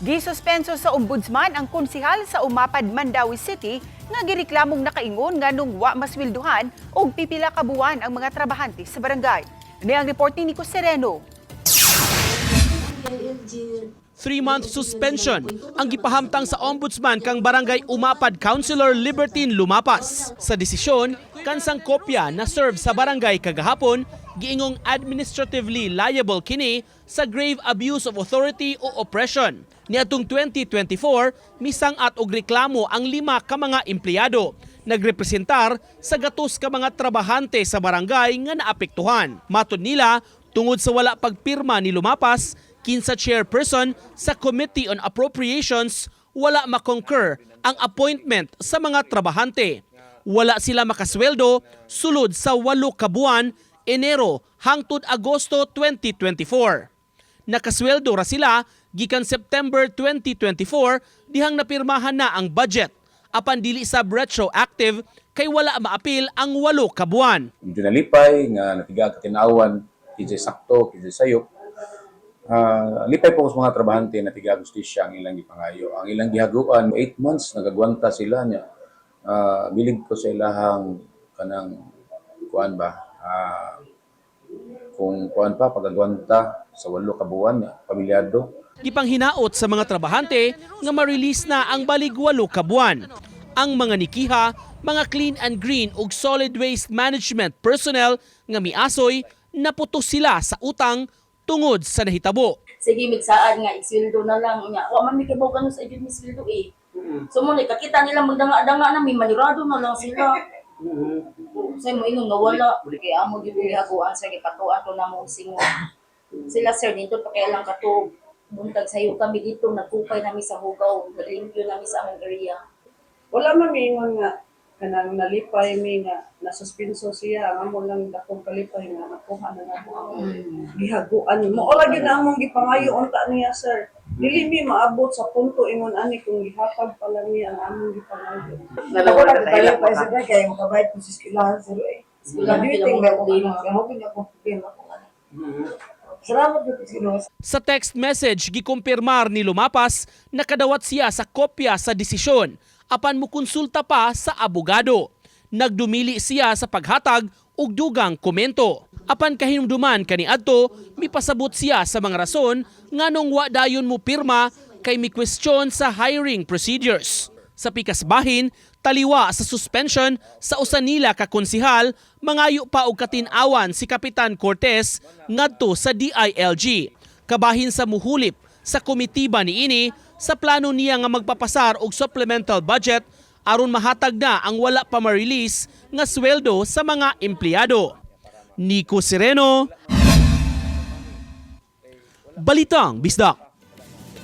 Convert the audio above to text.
Gisuspenso sa Ombudsman ang konsihal sa Umapad, Mandaue City nga gireklamong nakaingon nganong wa maswelduhan og pipila ka buwan ang mga trabahante sa barangay. Ni ang report ni Nico Sereno. 3-month suspension ang gipahamtang sa Ombudsman kang Barangay Umapad Councilor Libertine Lumapas. Sa desisyon, kansang kopya na serve sa barangay kagahapon, giingong administratively liable kini sa grave abuse of authority o oppression. Niadtong 2024, misang-at og reklamo ang lima ka mga empleyado nagrepresentar sa gatos ka mga trabahante sa barangay nga naapektuhan. Matod nila, tungod sa wala pagpirma ni Lumapas, kinsa chairperson sa Committee on Appropriations, wala makoncur ang appointment sa mga trabahante. Wala sila makasweldo sulod sa 8 ka buwan, Enero hangtod Agosto 2024. Nakasweldo ra sila gikan September 2024 dihang napirmahan na ang budget. Apan dili sab retroactive kay wala maapil ang 8 ka buwan. Medyo nalipay nga natiga katin-awan kinsay sakto, kinsay sayop. Lipay po ko sa mga trabahante na tiga gustisya ang ilang gipangayo. Ang ilang gihaguan, 8 months nagagwanta sila niya. Bilib ko sa ilahang kanang kuan ba, kung kuan pa pagagwanta sa 8 ka buwan niya, pamilyado. Gipanghinaot sa mga trabahante nga ma-release na ang balig 8 ka buwan. Ang mga nikiha, mga clean and green ug solid waste management personnel nga miasoy, naputos sila sa utang tungod sa nahitabo. Sige, migsaad nga isweldo na lang nya. Wa man mi kibaw kanu sa gyud misweldo eh. So mo ni kakita nila magdanga-danga na mi, manirado na lang sila. Say mo ingon nga wala kay amo gyud gihaguan sa gipatuan to namo og singo. Sila, sir, dito pa kay lang kato buntag sayo kami dito, nagkupay nami sa hugaw, naglimpyo nami sa among area. Wala man miingon nga kanang nalipay mi nga nasuspenso siya. Ang amo lang dakong kalipay nga nakuha na namo ang gihaguan. Mao lagi na among gipangayo unta niya, sir. Dili mi maabot sa punto ingon ani kung gihatag pa lang niya ang among gipangayo. Ako lang kayo pa sa kay makabayad ko sa eskwelahan, sir, eh. Eskwelahan. Do you think ba kung ano, kaya mo akong problema kung ano. Salamat gyud sa Ginoo. Sa text message, gikumpirmar ni Lumapas nakadawat siya sa kopya sa desisyon apan mukonsulta pa sa abogado. Nagdumili siya sa paghatag og dugang komento. Apan kahinumduman kaniadto, mipasabot siya sa mga rason nganong wa dayon mo pirma kay mi question sa hiring procedures. Sa pikas bahin, taliwa sa suspension sa usa nila ka konsihal, mangayo pa og katin-awan si Kapitan Cortez ngadto sa DILG. Kabahin sa muhulip sa komitiba niini sa plano niya nga magpapasar og supplemental budget aron mahatag na ang wala pa ma-release nga sweldo sa mga empleyado. Nico Sereno, Balitang Bisdak.